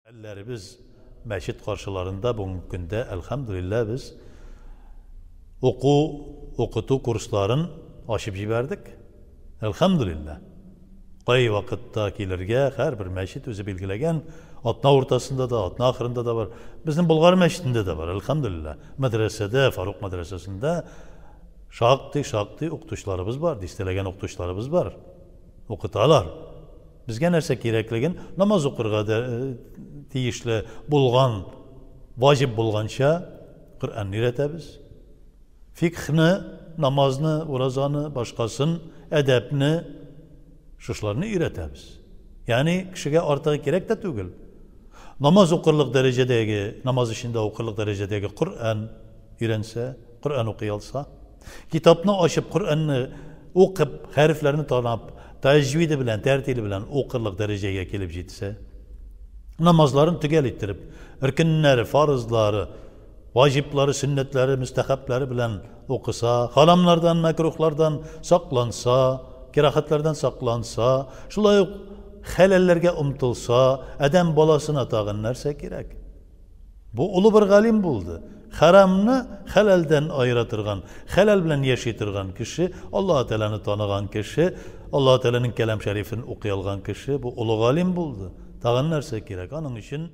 Хәлләребез мәчет каршыларында бүгенге көндә, әлхәмдүлилләһ, без уку, укыту курсларын ачып җибәрдек. Әлхәмдүлилләһ. Кай вакытта килергә, һәрбер мәчет үзе билгеләгән, атна уртасында да, атна ахырында да бар. Безнең Болгар мәчетендә дә бар, әлхәмдүлилләһ. Мәдрәсәдә, Фарук мәдрәсәсендә шактый-шактый укытучыларыбыз бар, дистәләгән укытучыларыбыз бар. Укыталар. Безгә нәрсә кирәклеген, намаз укырга тиешле булган, ваҗиб булганча Коръәнне өйрәтәбез. Фикхны, намазны, уразаны, башкасын, әдәпне, шушыларны өйрәтәбез. Ягъни кешегә артыгы кирәк тә түгел. Намаз укырлык дәрәҗәдәге, намаз эчендә укырлык дәрәҗәдәге Коръән өйрәнсә, Коръән укый алса, китапны ачып Коръәнне укып, хәрефләрне танап, тәҗвиде белән, тәртиле белән укырлык дәрәҗәгә килеп җитсә, намазларын төгәл иттереп, ркеннәре, фарызлары, ваҗиблары, сөннәтләре, мөстәхәбләре белән укыса, харамнардан, мәкрухлардан сакланса, кирахатлардан сакланса, шулай ук хәләлләргә омтылса, адәм баласына тагын нәрсә кирәк? Бу олы бер галим булды. Хәрамны хәләлдән аера торган, хәләл белән яши торган кеше, Аллаһ Тәгаләне таныган кеше, Аллаһ Тәгаләнең Кәлам Шәрифен укый алган кеше, бу олы галим булды. Тагын нәрсә кирәк? Аның өчен